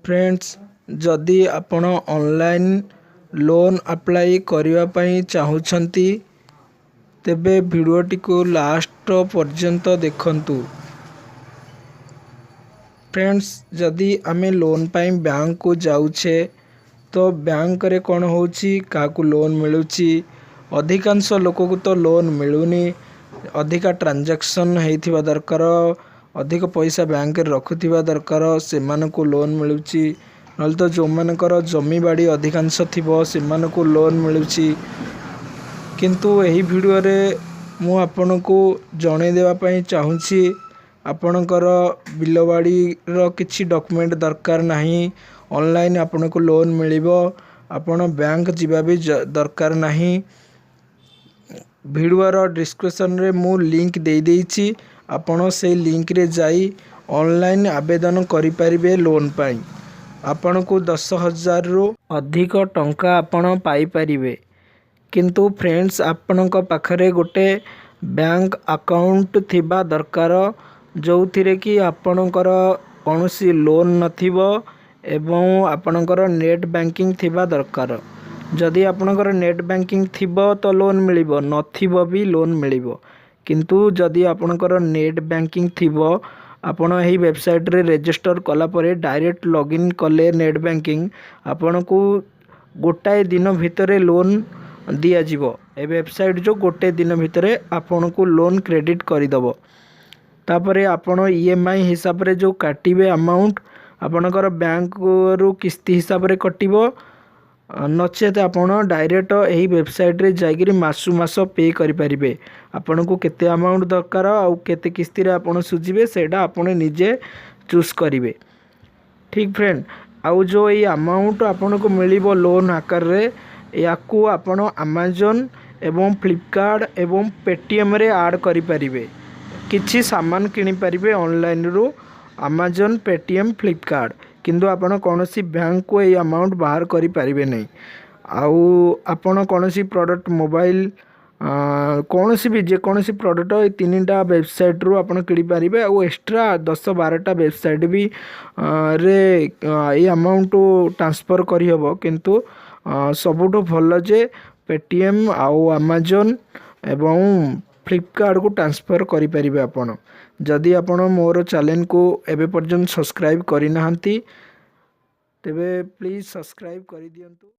Friends, ଯଦି ଆପଣ online loan apply କରିବା ପାଇଁ ଚାହୁଁଛନ୍ତି, ତେବେ ଭିଡ଼ିଓଟିକୁ ଲାଷ୍ଟ ପର୍ଯ୍ୟନ୍ତ ଦେଖନ୍ତୁ। ଫ୍ରେଣ୍ଡସ୍, ଯଦି ଆମେ ଲୋନ୍ ପାଇଁ ବ୍ୟାଙ୍କକୁ ଯାଉଛେ, ତ ବ୍ୟାଙ୍କରେ କ'ଣ ହେଉଛି? କାହାକୁ ଲୋନ୍ ମିଳୁଛି? ଅଧିକାଂଶ ଲୋକକୁ ତ ଲୋନ୍ ମିଳୁନି। ଅଧିକା ଟ୍ରାଞ୍ଜାକ୍ସନ୍ ହେଇଥିବା ଦରକାର, ଅଧିକ ପଇସା ବ୍ୟାଙ୍କରେ ରଖୁଥିବା ଦରକାର, ସେମାନଙ୍କୁ ଲୋନ୍ ମିଳୁଛି। ନହେଲେ ତ ଯେଉଁମାନଙ୍କର ଜମିବାଡ଼ି ଅଧିକାଂଶ ଥିବ, ସେମାନଙ୍କୁ ଲୋନ୍ ମିଳୁଛି। କିନ୍ତୁ ଏହି ଭିଡ଼ିଓରେ ମୁଁ ଆପଣଙ୍କୁ ଜଣାଇ ଦେବା ପାଇଁ ଚାହୁଁଛି, ଆପଣଙ୍କର ବିଲବାଡ଼ିର କିଛି ଡକୁମେଣ୍ଟ ଦରକାର ନାହିଁ। ଅନଲାଇନ୍ ଆପଣଙ୍କୁ ଲୋନ୍ ମିଳିବ, ଆପଣ ବ୍ୟାଙ୍କ ଯିବା ବି ଦରକାର ନାହିଁ। ଭିଡ଼ିଓର ଡିସ୍କ୍ରିପସନ୍ରେ ମୁଁ ଲିଙ୍କ୍ ଦେଇଦେଇଛି, ଆପଣ ସେଇ ଲିଙ୍କରେ ଯାଇ ଅନଲାଇନ୍ ଆବେଦନ କରିପାରିବେ। ଲୋନ୍ ପାଇଁ ଆପଣଙ୍କୁ 10,000ରୁ ଅଧିକ ଟଙ୍କା ଆପଣ ପାଇପାରିବେ। କିନ୍ତୁ ଫ୍ରେଣ୍ଡସ୍, ଆପଣଙ୍କ ପାଖରେ ଗୋଟେ ବ୍ୟାଙ୍କ ଆକାଉଣ୍ଟ ଥିବା ଦରକାର, ଯେଉଁଥିରେ କି ଆପଣଙ୍କର କୌଣସି ଲୋନ୍ ନଥିବ ଏବଂ ଆପଣଙ୍କର ନେଟ୍ ବ୍ୟାଙ୍କିଂ ଥିବା ଦରକାର। ଯଦି ଆପଣଙ୍କର ନେଟ୍ ବ୍ୟାଙ୍କିଂ ଥିବ ତ ଲୋନ୍ ମିଳିବ, ନଥିବ ବି ଲୋନ୍ ମିଳିବ। କିନ୍ତୁ ଯଦି ଆପଣଙ୍କର ନେଟ୍ ବ୍ୟାଙ୍କିଂ ଥିବ, ଆପଣ ଏହି ୱେବସାଇଟ୍ରେ ରେଜିଷ୍ଟର କଲା ପରେ ଡାଇରେକ୍ଟ ଲଗ୍ଇନ୍ କଲେ ନେଟ୍ ବ୍ୟାଙ୍କିଂ, ଆପଣଙ୍କୁ ଗୋଟାଏ ଦିନ ଭିତରେ ଲୋନ୍ ଦିଆଯିବ। ଏ ୱେବସାଇଟ୍ ଯେଉଁ ଗୋଟେ ଦିନ ଭିତରେ ଆପଣଙ୍କୁ ଲୋନ୍ କ୍ରେଡ଼ିଟ୍ କରିଦେବ। ତାପରେ ଆପଣ ଇଏମ୍ଆଇ ହିସାବରେ ଯେଉଁ କାଟିବେ ଆମାଉଣ୍ଟ, ଆପଣଙ୍କର ବ୍ୟାଙ୍କରୁ କିସ୍ତି ହିସାବରେ କଟିବ, ନଚେତ୍ ଆପଣ ଡାଇରେକ୍ଟ ଏହି ୱେବସାଇଟ୍ରେ ଯାଇକରି ମାସକୁ ମାସ ପେ କରିପାରିବେ। ଆପଣଙ୍କୁ କେତେ ଆମାଉଣ୍ଟ ଦରକାର ଆଉ କେତେ କିସ୍ତିରେ ଆପଣ ସୁଝିବେ, ସେଇଟା ଆପଣ ନିଜେ ଚୁଜ୍ କରିବେ। ଠିକ୍ ଫ୍ରେଣ୍ଡ, ଆଉ ଯେଉଁ ଏଇ ଆମାଉଣ୍ଟ ଆପଣଙ୍କୁ ମିଳିବ ଲୋନ୍ ଆକାରରେ, ୟାକୁ ଆପଣ ଆମାଜନ୍ ଏବଂ ଫ୍ଲିପକାର୍ଟ ଏବଂ ପେଟିଏମ୍ରେ ଆଡ଼୍ କରିପାରିବେ। କିଛି ସାମାନ କିଣିପାରିବେ ଅନଲାଇନ୍ରୁ, ଆମାଜନ୍, ପେଟିଏମ୍, ଫ୍ଲିପକାର୍ଟ। କିନ୍ତୁ ଆପଣ କୌଣସି ବ୍ୟାଙ୍କକୁ ଏଇ ଆମାଉଣ୍ଟ ବାହାର କରିପାରିବେ ନାହିଁ। ଆଉ ଆପଣ କୌଣସି ପ୍ରଡ଼କ୍ଟ, ମୋବାଇଲ, କୌଣସି ବି ଯେକୌଣସି ପ୍ରଡ଼କ୍ଟ ଏଇ ତିନିଟା ୱେବସାଇଟ୍ରୁ ଆପଣ କିଣିପାରିବେ। ଆଉ ଏକ୍ସଟ୍ରା 10-12ଟା ୱେବସାଇଟ୍ ବି ରେ ଏଇ ଆମାଉଣ୍ଟ ଟ୍ରାନ୍ସଫର୍ କରିହେବ। କିନ୍ତୁ ସବୁଠୁ ଭଲ ଯେ ପେଟିଏମ୍ ଆଉ ଆମାଜନ୍ ଏବଂ ଫ୍ଲିପକାର୍ଟକୁ ଟ୍ରାନ୍ସଫର୍ କରିପାରିବେ ଆପଣ। ଯଦି ଆପଣ ମୋର ଚ୍ୟାନେଲକୁ ଏବେ ପର୍ଯ୍ୟନ୍ତ ସବସ୍କ୍ରାଇବ୍ କରିନାହାନ୍ତି, ତେବେ ପ୍ଲିଜ୍ ସବସ୍କ୍ରାଇବ୍ କରିଦିଅନ୍ତୁ।